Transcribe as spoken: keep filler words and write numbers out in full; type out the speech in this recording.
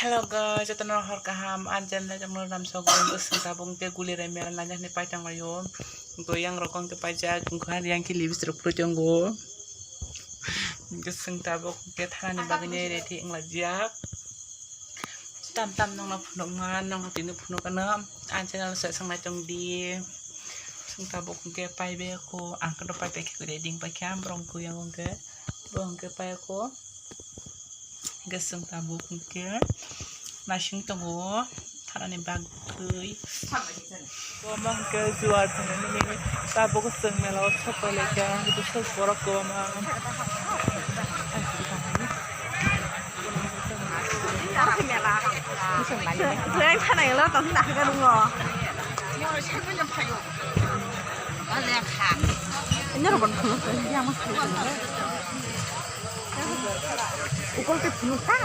Hello guys, jotono hor kaham, ang channel tongno ram sok, ang swng tabuk hwnkhe guli rai mela nanya hwnwi pai tonglaio. Hwnkhe yang rok hwnkhe paijak, hwnkhe yang khe lipstick rok phuri tongo. Hwnkhe swng tabuk hwnkhe thanani bagwi ready wnglaijak. Tam tam nongno phunukma, nongno tini phunukgwno, ang channel se swngnai tongdi. Swng tabuk hwnkhe paibai kho, ang khe pai pai khe ready wngpai kha, borok hwnkhe yang hwnkhe, bo hwnkhe pai kho. Hwnkhe swng tabuk hwnkhe naising tongo thanani bagwi. Omo hwnkhe juar thwngmani tabuk swng mela o sok pai lai kha, hwnkhe sok borok kwbangma. Ang thana elo tong thana hwnkhe rwngo. Ini rokon phunuk kha, ini ama phunuk kha. Ukol ke phunuk kha.